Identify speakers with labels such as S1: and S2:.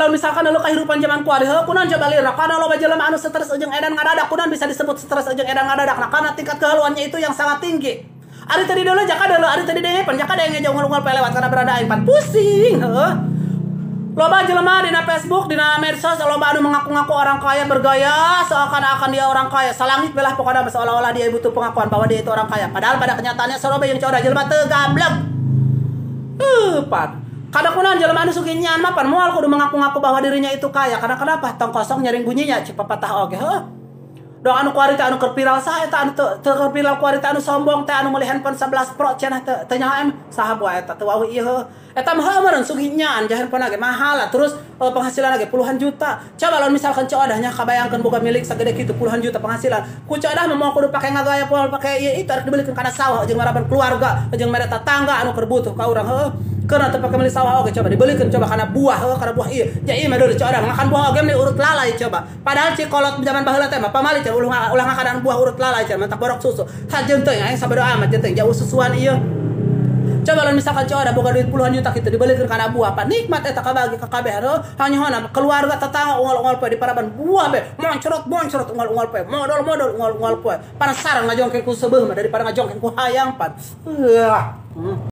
S1: lamun misalkan lu kehidupan zaman kuari heuh kunaon coba lira kana loba jelema anu stres jeung edan ngadadak kunaon bisa disebut stres jeung edan ngadadak nah karena tingkat kehaluannya itu yang sangat tinggi. Ari tadi deuleu jaka deuleu ari tadi denge pan jaka denge jauh unggal-unggal poe lewat kana berada aing pan pusing heuh. Loba jelema dina Facebook, dina medsos loba anu mengaku-ngaku orang kaya bergaya seakan-akan dia orang kaya. Salangit belah pokoknya seolah-olah dia butuh pengakuan bahwa dia itu orang kaya. Padahal pada kenyataannya sorobe yang coda jelema teu gablek. Pan. Kadang kunaon jelema anu sugih nyan mah pan moal kudu mengaku-ngaku bahwa dirinya itu kaya. Karena kenapa? Tong kosong nyaring bunyinya cik papatah oge heuh. Dong anu kuari teh anu keur viral saha eta anu teu keur viral kuari teh anu sombong teh anu meuli handphone 11 Pro cenah teu teu nyaho em saha buah eta teu wawuh ieu heuh. Eta mah heuh meureun sugih nyaan jah handphone ge mahal lah terus penghasilan ge puluhan juta. Coba lamun misalkan Ceu Odahnya kabayangkeun boga milik sagede kitu puluhan juta penghasilan. Ku Ceu Odah mah moal kudu pake ngagaya moal pake ieu itu arek dibelikeun kana sawah jeung maraban keluarga jeung mere tatangga anu keur butuh ka urang heuh. Keuna teu pake meuli sawah oge coba dibelikeun coba kana buah heuh kana buah ieu. Ja ieu mah deuleu Ceu Odah makan buah oge meni urut lalai coba. Padahal cikolot zaman baheula teh mah pamali coba ulah ngakadan buah urut lalai coba mentak borok susu. Hajeun teuing aing sabodo amat jeung teuing jauh susuan ieu. Coba lamun misalkan Ceu Odah boga duit puluhan juta kitu dibelikeun kana buah pan nikmat eta kabagi ka kabeh heuh. Hanyohona keluarga tetangga unggal-unggal poe di paraban buah be moncrot-moncrot unggal-unggal poe modol-modol unggal-unggal poe. Panasarang ngajongkeng ku seubeuh mah daripada ngajongkeng ku hayang pan.